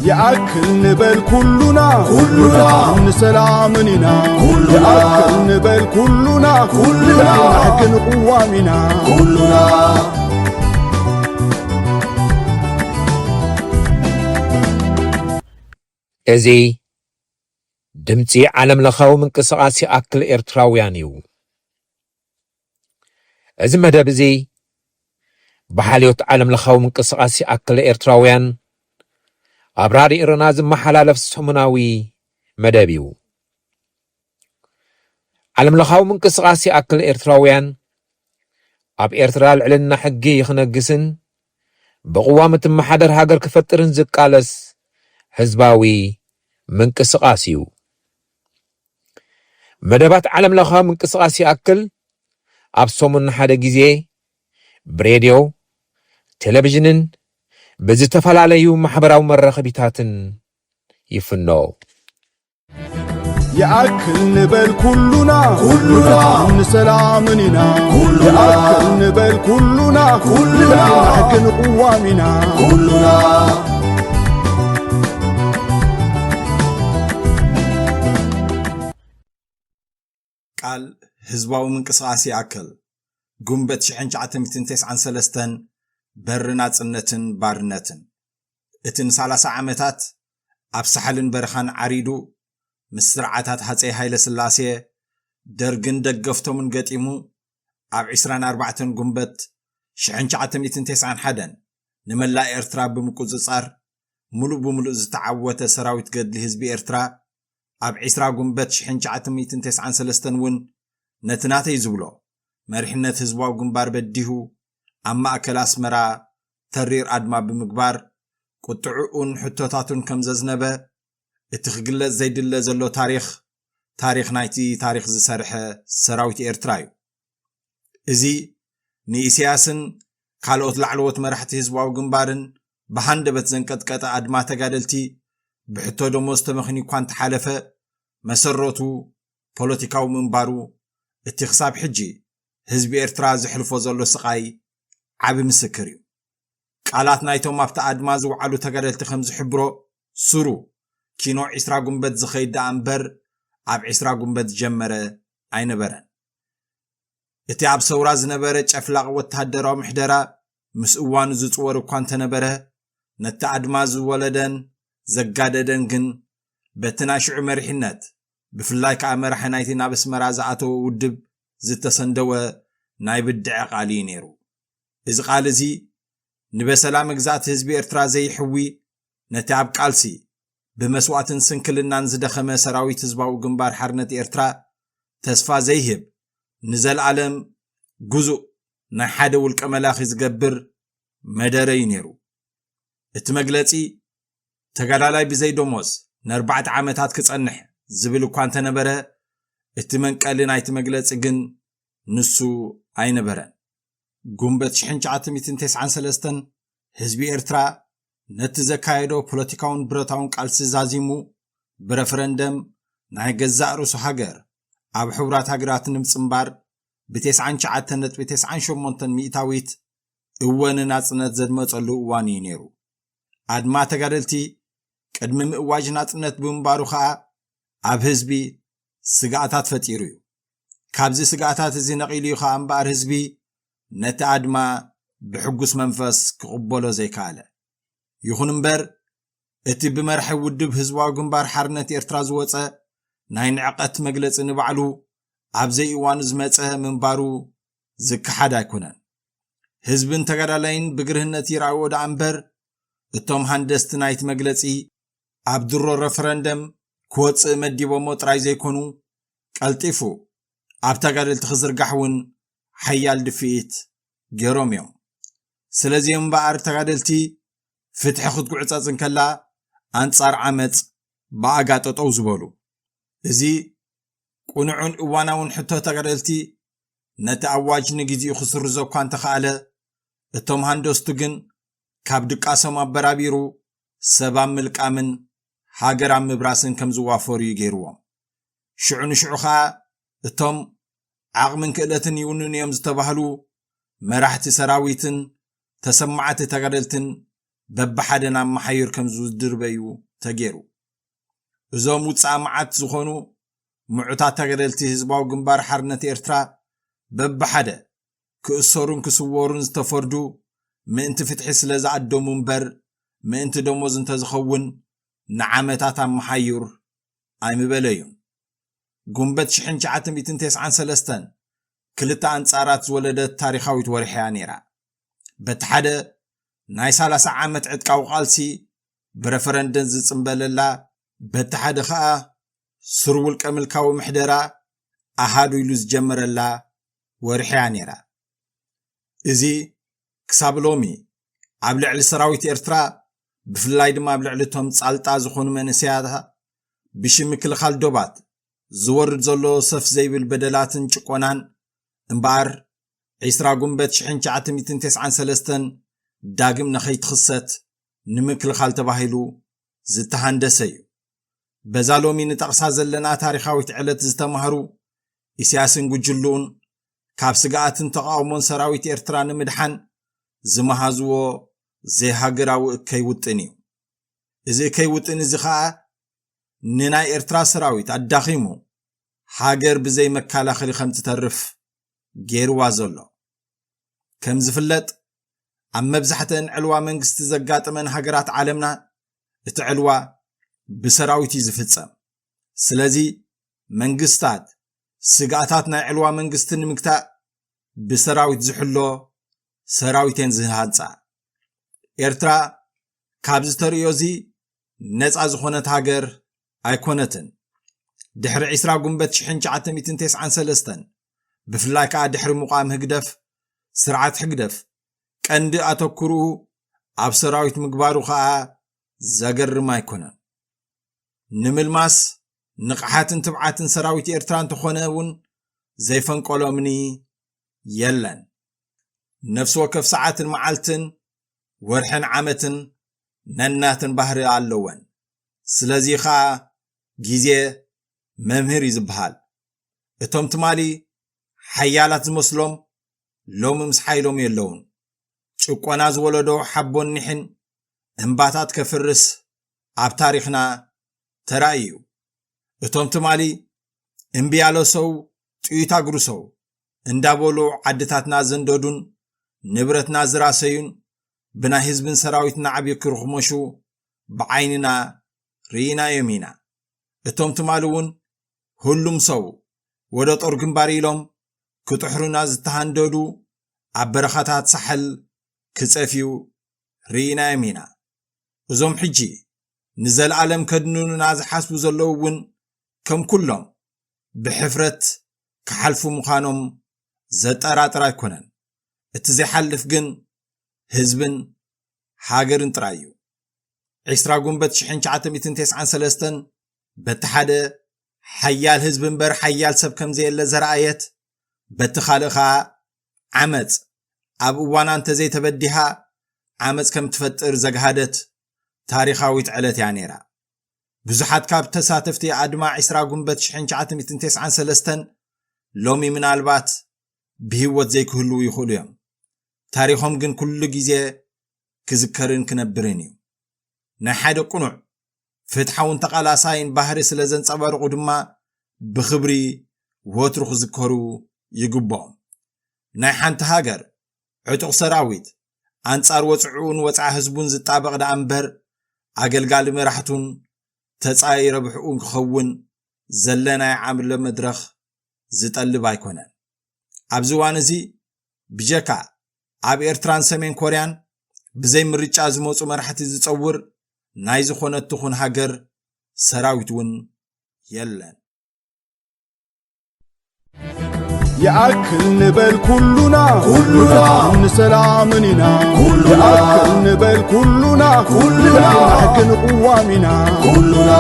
ይኣክል ንበል ኩሉና፣ ኩሉና፣ ንሰላምን ኢና። ኩሉና፣ ይኣክል ንበል ኩሉና፣ ኩሉና፣ ንሕግን ቅዋም ኢና። ኩሉና። እዚ ድምጺ ዓለም ለኻዊ ምንቅስቓስ ይኣክል ኤርትራውያን እዩ። እዚ መደብ እዚ ብሓልዮት ዓለም ለኻዊ ምንቅስቓስ ይኣክል ኤርትራውያን ኣብ ራድዮ ኤረና ዝመሓላለፍ ሰሙናዊ መደብ እዩ። ዓለም ለኻዊ ምንቅስቓስ ይኣክል ኤርትራውያን ኣብ ኤርትራ ልዕልና ሕጊ ክነግስን ብቕዋም እትመሓደር ሃገር ክፈጥርን ዝቃለስ ህዝባዊ ምንቅስቓስ እዩ። መደባት ዓለም ለኻዊ ምንቅስቓስ ይኣክል ኣብ ሰሙን ሓደ ግዜ ብሬድዮ፣ ቴሌቪዥንን ብዝተፈላለዩ ማሕበራዊ መራኸቢታትን ይፍኖ። ይኣክል ንበል ኩሉና፣ ኩሉና፣ ንሰላምን ኢና። ኩሉና፣ ይኣክል ንበል ኩሉና፣ ኩሉና፣ ንሕግን ቅዋም ኢና። ኩሉና። ቃል ህዝባዊ ምንቅስቓስ ይኣክል። ጉንበት ሽሕን ትሽዓተ ሚእትን ተስዓን ሰለስተን፣ በሪ ናጽነትን ባርነትን። እቲ ንሰላሳ ዓመታት ኣብ ሳሕልን በረኻን ዓሪዱ፣ ምስ ስርዓታት ሃጸይ ሃይለ ስላሴ፣ ደርግን ደገፍቶምን ገጢሙ፣ ኣብ ዕስራን ኣርባዕተን ጉንበት ሽሕን ትሽዓተ ሚእትን ተስዓን ሓደን ንመላእ ኤርትራ ብምቁጽጻር፣ ሙሉእ ብሙሉእ ዝተዓወተ ሰራዊት ገድሊ ህዝቢ ኤርትራ፣ ኣብ ዕስራ ጉንበት ሽሕን ትሽዓተ ሚእትን ተስዓን ሰለስተን እውን ነቲ ናተይ ዝብሎ መሪሕነት ህዝባዊ ግንባር በዲሁ ኣብ ማእከል ኣስመራ ተሪር ኣድማ ብምግባር ቁጥዕኡን ሕቶታቱን ከም ዘዝነበ እቲ ክግለጽ ዘይድለ ዘሎ ታሪኽ፣ ታሪኽ ናይቲ ታሪኽ ዝሰርሐ ሰራዊት ኤርትራ እዩ። እዚ ንኢሳያስን ካልኦት ላዕለዎት መራሕቲ ህዝባዊ ግንባርን ብሃንደበት ዘንቀጥቀጠ ኣድማ ተጋደልቲ ብሕቶ ደሞዝ ተመኽንዩ እኳ እንተሓለፈ፣ መሰረቱ ፖለቲካዊ ምንባሩ እቲ ክሳብ ሕጂ ህዝቢ ኤርትራ ዘሕልፎ ዘሎ ስቓይ ዓቢ ምስክር እዩ። ቃላት ናይቶም ኣብቲ ኣድማ ዝወዓሉ ተጋደልቲ ከም ዝሕብሮ፣ ሱሩ ኪኖ ዕስራ ጉንበት ዝኸይድ ደኣ እምበር ኣብ ዕስራ ጉንበት ዝጀመረ ኣይነበረን። እቲ ኣብ ሰውራ ዝነበረ ጨፍላቕ ወተሃደራዊ ምሕደራ ምስ እዋኑ ዝጽወር እኳ እንተነበረ፣ ነቲ ኣድማ ዝወለደን ዘጋደደን ግን በቲ ናይ ሽዑ መሪሕነት፣ ብፍላይ ከኣ መራሒ ናይቲ ናብ ኣስመራ ዝኣተወ ውድብ ዝተሰንደወ ናይ ብድዐ ቃል እዩ ነይሩ። እዚ ቃል እዚ ንበሰላ መግዛእቲ ህዝቢ ኤርትራ ዘይሕዊ፣ ነቲ ኣብ ቃልሲ ብመስዋእትን ስንክልናን ዝደኸመ ሰራዊት ህዝባዊ ግንባር ሓርነት ኤርትራ ተስፋ ዘይህብ፣ ንዘለኣለም ግዙእ ናይ ሓደ ውልቀ መላኺ ዝገብር መደረ እዩ ነይሩ። እቲ መግለጺ፣ ተጋዳላይ ብዘይ ደሞዝ ንኣርባዕተ ዓመታት ክጸንሕ ዝብል እኳ እንተነበረ፣ እቲ መንቀሊ ናይቲ መግለጺ ግን ንሱ ኣይነበረን። ጉንበት ሽሕን ትሽዓተ ሚእትን ተስዓን ሰለስተን ህዝቢ ኤርትራ ነቲ ዘካየዶ ፖለቲካውን ብረታውን ቃልሲ ዛዚሙ፣ ብረፈረንደም ናይ ገዛእ ርእሱ ሃገር ኣብ ሕቡራት ሃገራት ንምጽንባር ብተስዓን ትሽዓተን ነጥቢ ተስዓን ሸሞንተን ሚእታዊት እወ ንናጽነት ዘድመጸሉ እዋን እዩ ነይሩ። ኣድማ ተጋደልቲ ቅድሚ ምእዋጅ ናጽነት ብምንባሩ ከኣ ኣብ ህዝቢ ስግኣታት ፈጢሩ እዩ። ካብዚ ስግኣታት እዚ ነቒሉ እዩ ከኣ እምበኣር ህዝቢ ነቲ ኣድማ ብሕጉስ መንፈስ ክቕበሎ ዘይከኣለ። ይኹን እምበር፣ እቲ ብመራሒ ውድብ ህዝባዊ ግንባር ሓርነት ኤርትራ ዝወጸ ናይ ንዕቐት መግለጺ ንባዕሉ ኣብ ዘይእዋኑ ዝመጸ ምንባሩ ዝከሓድ ኣይኮነን። ህዝብን ተጋዳላይን ብግርህነት ይረኣይዎ ደኣ እምበር፣ እቶም ሃንደስቲ ናይቲ መግለጺ ኣብ ድሮ ረፈረንደም ክወጽእ መዲቦሞ ጥራይ ዘይኮኑ፣ ቀልጢፉ ኣብ ተጋደልቲ ክዝርጋሕ እውን ሓያል ድፍኢት ገይሮም እዮም። ስለዚ እዮም እምበኣር ተጋደልቲ ፍትሒ ክትጉዕጸጽ እንከላ ኣንጻር ዓመጽ ብኣጋ ጠጠው ዝበሉ። እዚ ቅኑዕን እዋናውን ሕቶ ተጋደልቲ ነቲ ኣዋጅ ንግዜኡ ክስርዞ እኳ እንተኸኣለ፣ እቶም ሃንደስቱ ግን ካብ ድቃሶም ኣበራቢሩ ሰብ ኣብ ምልቃምን ሃገር ኣብ ምብራስን ከም ዝዋፈሩ እዩ ገይርዎም። ሽዑ ንሽዑ ኸኣ እቶም ዓቕምን ክእለትን ይውንኑ እዮም ዝተባህሉ መራሕቲ ሰራዊትን ተሰማዕቲ ተጋደልትን በብሓደ ናብ መሓዩር ከም ዝድርበዩ ተገይሩ። እዞም ውፅኣ መዓት ዝኾኑ ምዑታት ተጋደልቲ ህዝባዊ ግንባር ሓርነት ኤርትራ በብሓደ ክእሰሩን ክስወሩን ዝተፈርዱ ምእንቲ ፍትሒ ስለ ዝኣደሙ እምበር ምእንቲ ደሞዝ እንተዝኸውን ንዓመታት ኣብ መሓዩር ኣይምበለዩን። ጉንበት ሽሕን ትሽዓተ ሚእትን ተስዓን ሰለስተን ክልተ ኣንጻራት ዝወለደት ታሪኻዊት ወርሒ እያ ነይራ። በቲ ሓደ ናይ ሰላሳ ዓመት ዕጥቃዊ ቃልሲ ብረፈረንደም ዝጽንበለላ፣ በቲ ሓደ ኸኣ ስር ውልቀ ምልካዊ ምሕደራ ኣሃዱ ኢሉ ዝጀመረላ ወርሒ እያ ነይራ። እዚ ክሳብ ሎሚ ኣብ ልዕሊ ሰራዊት ኤርትራ፣ ብፍላይ ድማ ኣብ ልዕሊ እቶም ጻልጣ ዝኾኑ መንእሰያታ ብሽም ምክልኻል ዶባት ዝወርድ ዘሎ ሰፍ ዘይብል በደላትን ጭቆናን እምበኣር፣ ዕስራ ጉንበት ሽሕን ትሽዓተ ሚእትን ተስዓን ሰለስተን ዳግም ንኸይትኽሰት ንምክልኻል ተባሂሉ ዝተሃንደሰ እዩ። በዛ ሎሚ ንጠቕሳ ዘለና ታሪኻዊት ዕለት ዝተማህሩ ኢሳያስን ጉጅልኡን ካብ ስግኣትን ተቓውሞን ሰራዊት ኤርትራ ንምድሓን ዝመሃዝዎ ዘይሃገራዊ እከይ ውጥን እዩ። እዚ እከይ ውጥን እዚ ኸኣ ንናይ ኤርትራ ሰራዊት ኣዳኺሙ ሃገር ብዘይ መከላኸሊ ከም ትተርፍ ገይርዋ ዘሎ። ከም ዝፍለጥ ኣብ መብዛሕተን ዕልዋ መንግስቲ ዘጋጠመን ሃገራት ዓለምና እቲ ዕልዋ ብሰራዊት እዩ ዝፍጸም። ስለዚ መንግስታት ስግኣታት ናይ ዕልዋ መንግስቲ ንምግታእ ብሰራዊት ዝሕሎ ሰራዊት እየን ዝሃንጻ። ኤርትራ ካብዚ ተርእዮ እዚ ነጻ ዝኾነት ሃገር ኣይኮነትን። ድሕሪ ዕስራ ጉንበት ሽሕን ትሽዓተ ሚእትን ተስዓን ሰለስተን ብፍላይ ከኣ ድሕሪ ምቋም ህግደፍ፣ ስርዓት ህግደፍ ቀንዲ ኣተኩርኡ ኣብ ሰራዊት ምግባሩ ከኣ ዘገርም ኣይኮነን። ንምልማስ ንቕሓትን ትብዓትን ሰራዊት ኤርትራ እንተኾነ እውን ዘይፈንቀሎ እምኒ የለን። ነፍሲ ወከፍ ሰዓትን መዓልትን ወርሕን ዓመትን ነናተን ባህሪ ኣለወን። ስለዚ ኸኣ ግዜ መምህር እዩ ዝበሃል። እቶም ትማሊ ሓያላት ዝመስሎም ሎሚ ምስ ሓይሎም የለውን። ጭቆና ዝወለዶ ሓቦን ኒሕን እምባታት ከፍርስ ኣብ ታሪኽና ተራእዩ እዩ። እቶም ትማሊ እምቢ ያለ ሰው ጥይት አጉርሰው እንዳበሉ ዓድታትና ዘንደዱን ንብረትና ዝራሰዩን ብናይ ህዝብን ሰራዊትና ዓብዩ ክርኽመሹ ብዓይንና ርኢናዮም ኢና። እቶም ትማሊ እውን ሁሉም ሰው ወደ ጦር ግንባር ኢሎም ክጥሕሩና ዝተሃንደዱ ኣብ በረኻታት ሳሕል ክጸፍዩ ርኢናዮም ኢና። እዞም ሕጂ ንዘለኣለም ከድንኑና ዝሓስቡ ዘለዉ እውን ከም ኩሎም ብሕፍረት ክሓልፉ ምዃኖም ዘጠራጥር ኣይኮነን። እቲ ዘይሓልፍ ግን ህዝብን ሃገርን ጥራይ እዩ። ዕስራ ጉንበት ሽሕን ትሽዓተ ሚእትን ተስዓን ሰለስተን በቲ ሓደ ሓያል ህዝቢ እምበር ሓያል ሰብ ከም ዘየለ ዘረኣየት፣ በቲ ካልእ ኸኣ ዓመጽ ኣብ እዋና እንተዘይተበዲሃ ዓመጽ ከም ትፈጥር ዘግሃደት ታሪኻዊት ዕለት እያ ነይራ። ብዙሓት ካብ ተሳተፍቲ ኣድማ ዕስራ ጉንበት ሽሕን ትሽዓተ ሚእትን ተስዓን ሰለስተን ሎሚ ምናልባት ብህይወት ዘይክህልዉ ይኽእሉ እዮም። ታሪኾም ግን ኩሉ ግዜ ክዝከርን ክነብርን እዩ። ናይ ሓደ ቅኑዕ፣ ፍትሓውን ተቓላሳይን ባህሪ ስለ ዘንጸባርቑ ድማ ብኽብሪ ወትሩ ክዝከሩ ይግብኦም። ናይ ሓንቲ ሃገር ዕጡቕ ሰራዊት ኣንጻር ወጽዕኡን ወጽዓ ህዝቡን ዝጣበቕ ደኣ እምበር ኣገልጋሊ መራሕቱን ተጻይ ረብሕኡን ክኸውን ዘለ ናይ ዓምለ መድረኽ ዝጠልብ ኣይኮነን። ኣብዚ እዋን እዚ ብጀካ ኣብ ኤርትራን ሰሜን ኮርያን ብዘይ ምርጫ ዝመጹ መራሕቲ ዝጸውር ናይ ዝኾነት ትኹን ሃገር ሰራዊት እውን የለን። ይኣክል ንበል ኩሉና ኩሉና ንሰላምን ኢና ኩሉና ይኣክል ንበል ኩሉና ኩሉና ንሕግን ቅዋም ኢና ኩሉና